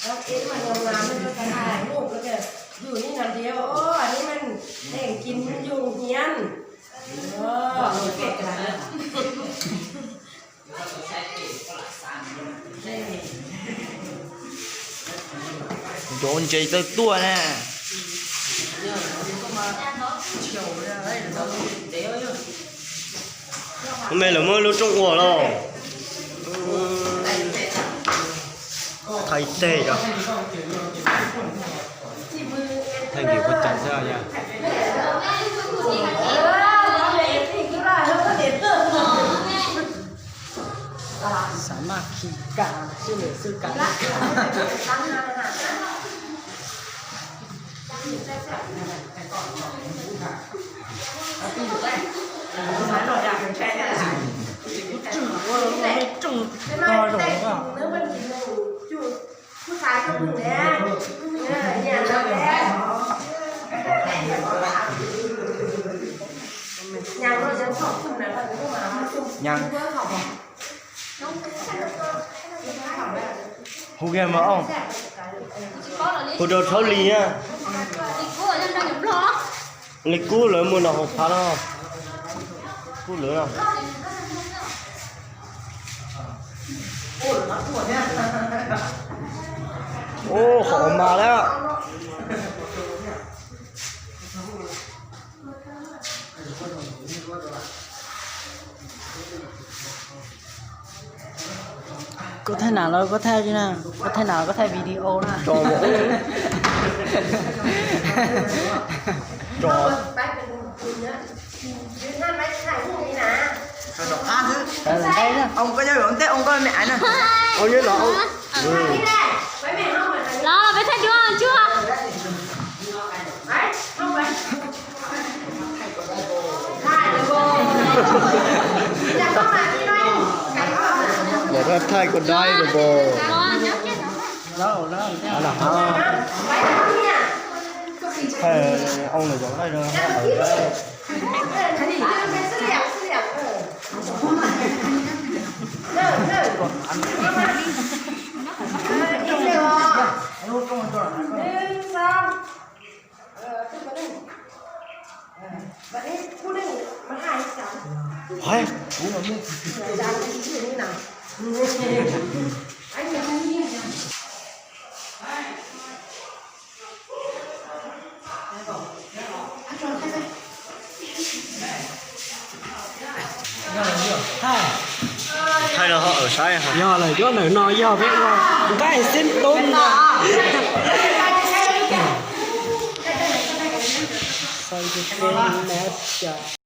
Ua kev mas nyob nram no rau tas hais mus rau tias yus niaj hnub tias, o, nim no leej ci yus hiam. Cov ntses txawj tuaj na. Ua me lawv muab lub rooj ua los. Thaij teg os. Thaij nkim kuj cais xwb yog. Xav maj khi kam xwb lawm xwb kam. Hu kiag mas oj, hu rau Thaub Lis na. Li Kub lawv mus nram hauv phav no. Kub lawv no. Ub, qhov mas lawm. Koj thaij nas los koj thaij na, koj thaij nas los koj thaij video na. Los peb thaij duab tsuag. Yog thaij kuv dai los pos. Thaij oo los yog laij. Thaij no ho saib, yog lawm nyob ntawm no yog peb ua nqaij xeeb toob no.